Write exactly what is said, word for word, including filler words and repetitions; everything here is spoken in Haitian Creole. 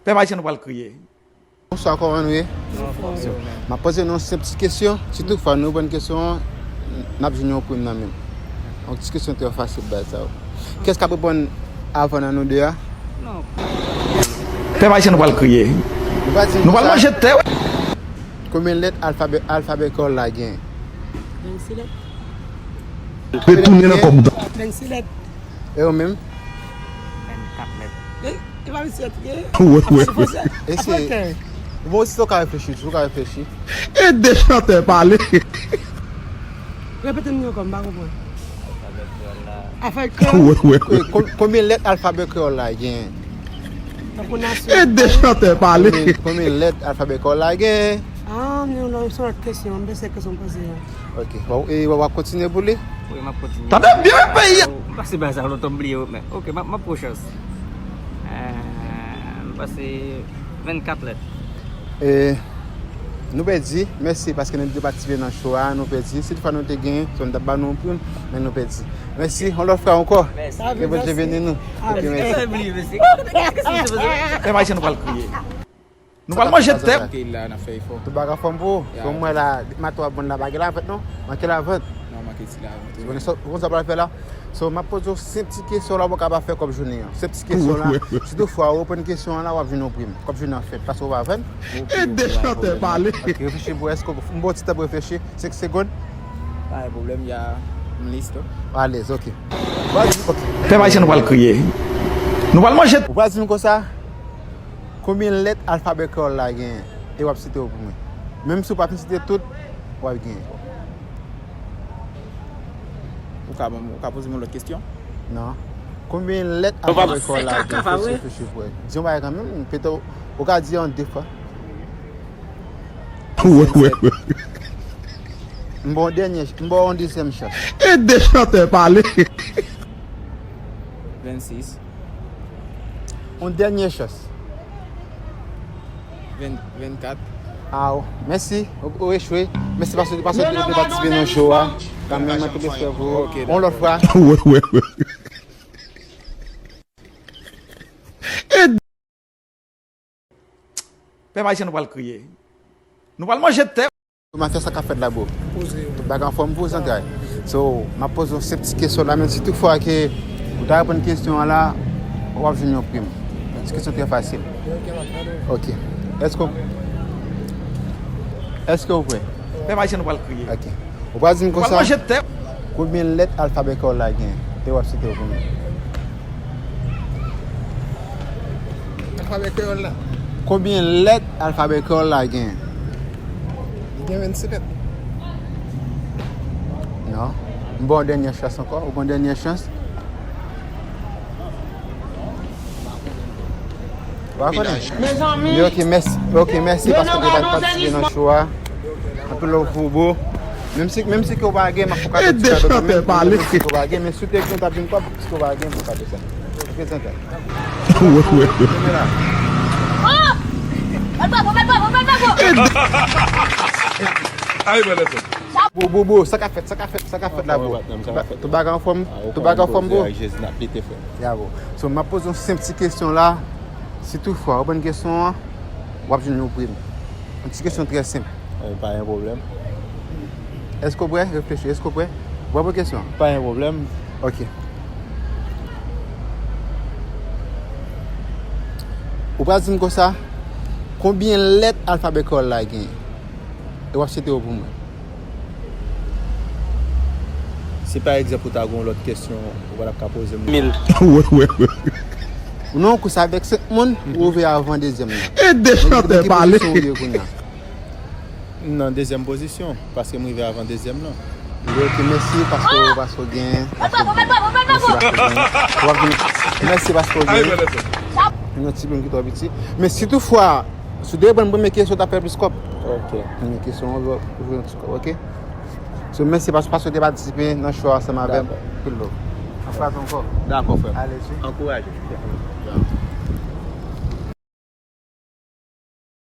Pèp Ayisyen, nou pral kriye. Bonswa, kòman nou ye? M ap poze nou yon senp ti kesyon. Si toutfwa nou reponn kesyon an, n ap jwenn yon prim nan men m. Yon ti kesyon trè fasil, baz sa yo. Kiyès k ap reponn avan nan nou de a? Pèp Ayisyen, nou pral kriye. Nou pral manje tè. Konbyen lèt alfabè, alfabè kreyòl la gen? Vennsis lèt. Retounen nan kòb ou. Vennsis lèt. E ou menm? Vennkat lèt. E, e pa vennsis lèt, e? Wi, wi, wi. Franse. E se, bon, si w ka reflechi, si w ka reflechi. E de chantè pale. Repete m ankò, m pa konprann. Alfabè kreyòl. Wi, wi, wi. Kon-, konbyen lèt alfabè kreyòl la gen? Tankou nasyon. E de chantè pale. Konbyen, konbyen lèt alfabè kreyòl la gen? Ah, men non, se lòt kesyon, m panse kesyon m poze a. Ok. W ap, e w ap kontinye pou li? Wi, m ap kontinye. Tande byen, peyi a. M pase bay sa lontan, m bliye yo, men ok, m ap, m ap pran chans. Eh, m pase vennkat lèt. E, nou pèdi. Mèsi paske nou te patisipe nan show a, nou pèdi. Si toutfwa nou te genyen, se nou t ap ba nou yon prim, men nou pèdi. Mèsi, yon lòt fwa ankò. Mèsi. Ke Bondye beni nou. Ok, mèsi. Pèp Ayisyen, nou pral kriye. Nou pral manje tè. Tou bagay anfòm pou ou? Fò m wè la, depi maten w ap vann la, pa gen lavant non. Manke lavant. Non, manke ti lavant. Ou konn sa, ou konn sa w pral fè la? So, m ap poze w senp ti kesyon la, ou pa ka pa fè kòb jounen an. Senp ti kesyon la. Si toutfwa ou reponn kesyon an la, w ap jwenn yon prim. Kòb jounen an fèt, paske ou pa vann. E de chantè pale. Ok, reflechi pou, èske w, m ba w ti tan pou reflechi, senk segonn. Pa gen pwoblèm, y a m lis tou. Alèz, ok. Pèp Ayisyen, nou pral kriye. Nou pral manje. Ou pral di m konsa, konbyen lèt alfabè kreyòl la genyen? E w ap site yo pou mwen. Menm si w pa fin site tout, w ap genyen. Ou ka ban m, ou ka poze m yon lòt kesyon? Non. Konbyen lèt alfabè kreyòl la gen? Reflechi, reflechi pou wè. Di yon bagay kanmenm, petèt ou ka di an de fwa. Wi, wi, wi. M ba w dènye, m ba w yon dezyèm chans. E de chantè pale. Vennsis. Yon dènye chans. Ven, vennkat. Aw, mèsi. Ou, ou echwe. Mèsi paske, paske ou te patisipe nan show a. Kanmenm, mwen te espere pou ou. Ok, yon lòt fwa. Wi, wi, wi. Pèp Ayisyen, nou pral kriye. Nou pral manje tè. Matya, sa k ap fèt la, bro? Poze yo. Tout bagay anfòm pou ou, zantray? So, m ap poze w senp ti kesyon la, menm si toutfwa ke ou ta reponn kesyon an la, w ap jwenn yon prim. Yon ti kesyon trè fasil. Ok. Èske w, èske w prè? Pèp Ayisyen, nou pral kriye. Ok. Ou pral di m konsa, konbyen lèt alfabè kreyòl la gen? E w ap site yo pou mwen. Alfabè kreyòl la. Konbyen lèt alfabè kreyòl la gen? Li gen vennsis lèt. Non. M ba w dènye chans ankò. Ou pran dènye chans. Ou pa konnen? Mezanmi. Men ok, mèsi. Ok, mèsi paske ou te patisipe nan show a. Anpil love pou ou, bro. Menm si, menm si ke w pa gen, m ap fè w kado ti kado kanmenm. Menm si ke w pa gen, men si w te gen, w t ap jwenn kòb, si w pa gen, m fè w kado sa. Ok, zantray. Wi, wi, wi. Kamera. Ay, mwen lese. Bro, bro, bro, sa k ap fèt, sa k ap fèt, sa k ap fèt la, bro? Tout bagay anfòm, tout bagay anfòm, bro? Ya, bro. So, m ap poze yon senp ti kesyon la. Si toutfwa ou reponn kesyon an, w ap jwenn yon prim. Yon ti kesyon trè senp. Eh, pa gen pwoblèm. Èske w prè? Reflechi. Èske w prè? Ou prè pou kesyon an? Pa gen pwoblèm. Ok. Ou pral di m konsa, konbyen lèt alfabè kreyòl la gen? E w ap site yo pou mwen. Si pa egzanp ou ta gen yon lòt kesyon, ou pa t ap ka poze m li. Mil. Wi, wi, wi. Ou nan yon kous avèk senk moun, ou rive avan dezyèm nan. E de chantè pale. Nan dezyèm pozisyon, paske m rive avan dezyèm nan. Yo, ok, mèsi paske, paske w gen, paske w gen. Mèsi paske w gen. W ap vin. Mèsi paske w gen. Yon ti moun ki twò piti. Men si toutfwa, si w te reponn premye kesyon, w t ap fè plis kòb. Ok. Premye kesyon, w ap jwenn ti kòb, ok? So, mèsi paske, paske w te patisipe nan show ansanm avè m. Dakò. Anpil love. Ankouraje ankò. Dakò, frè m. Alèz, wi. Ankouraje.